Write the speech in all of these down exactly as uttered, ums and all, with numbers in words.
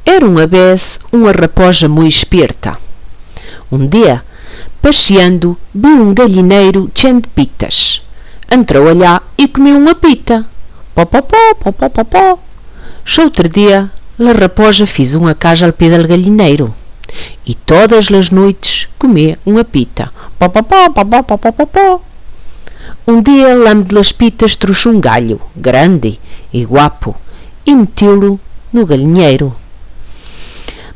Era uma vez uma rapoja mui esperta. Um dia, passeando, viu um galinheiro cheio de pitas. Entrou allá e comeu uma pita. Pó, pó, pó, pó, pó, pó, pó. Já outro dia, la rapoja fez uma casa al pé del galinheiro. E todas las noites comia uma pita. Pó, pó, pó, pó, pó, pó, pó, pó, pó. Um dia, l'amo de las pitas trouxe um galho, grande e guapo, e meteu-lo no galinheiro.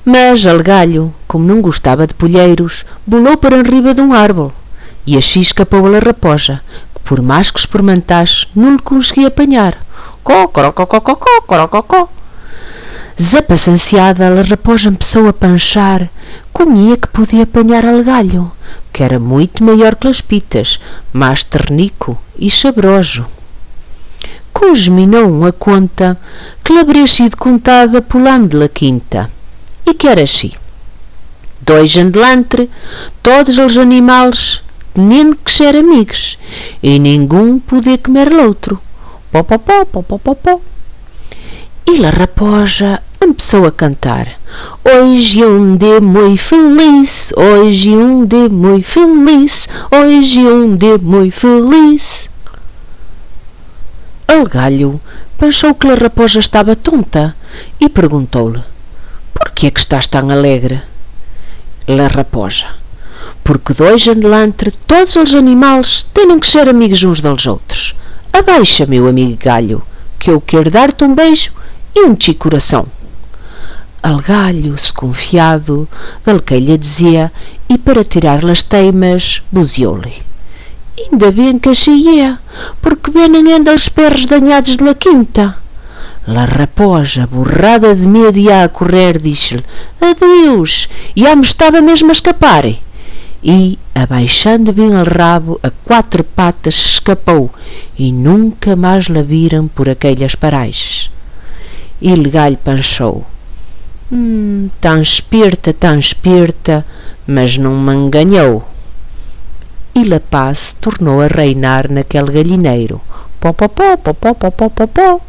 Mas al galho, como não gostava de polheiros, pulou para arriba de um árbol, e així escapou a la rapoja, que por mais que experimentasse, não lhe conseguia apanhar. Có, corococó, có, corococó. Desapacenciada, la rapoja começou a pensar como é que podia apanhar al galho, que era muito maior que las pitas, mais ternico e saboroso. Cosminou uma conta que lhe haveria sido contada pelo amo de la quinta, e que era assim: dois anos de lantre, todos os animais tinham que ser amigos, e nenhum podia comer l'outro. Pó, pó, pó, pó, pó, pó, pó. E la rapoja começou a cantar: Hoje é um dia muito feliz, hoje é um dia muito feliz, hoje é um dia muito feliz. Al galho pensou que la rapoja estava tonta e perguntou-lhe: Por que é que estás tão alegre? La rapoja: Porque dois anos de lantre, todos os animais têm que ser amigos uns dos outros. Abaixa, meu amigo galho, que eu quero dar-te um beijo e um txi coração. Al galho, desconfiado del que ella dizia, e para tirar las teimas, buziou-lhe: Ainda bem que així é, porque venen ainda os perros danhados de la quinta. La rapoja, borrada de medo, ia a correr, disse-lhe: Adeus, já me estava mesmo a escapar. E, abaixando bem o rabo, a quatro patas escapou, e nunca mais la viram por aquelas paragens. E el galho pensou: Hum, tão esperta, tão esperta, mas não me enganou. E la paz tornou a reinar naquele galinheiro. Pó, pó, pó, pó, pó, pó, pó, pó, pó.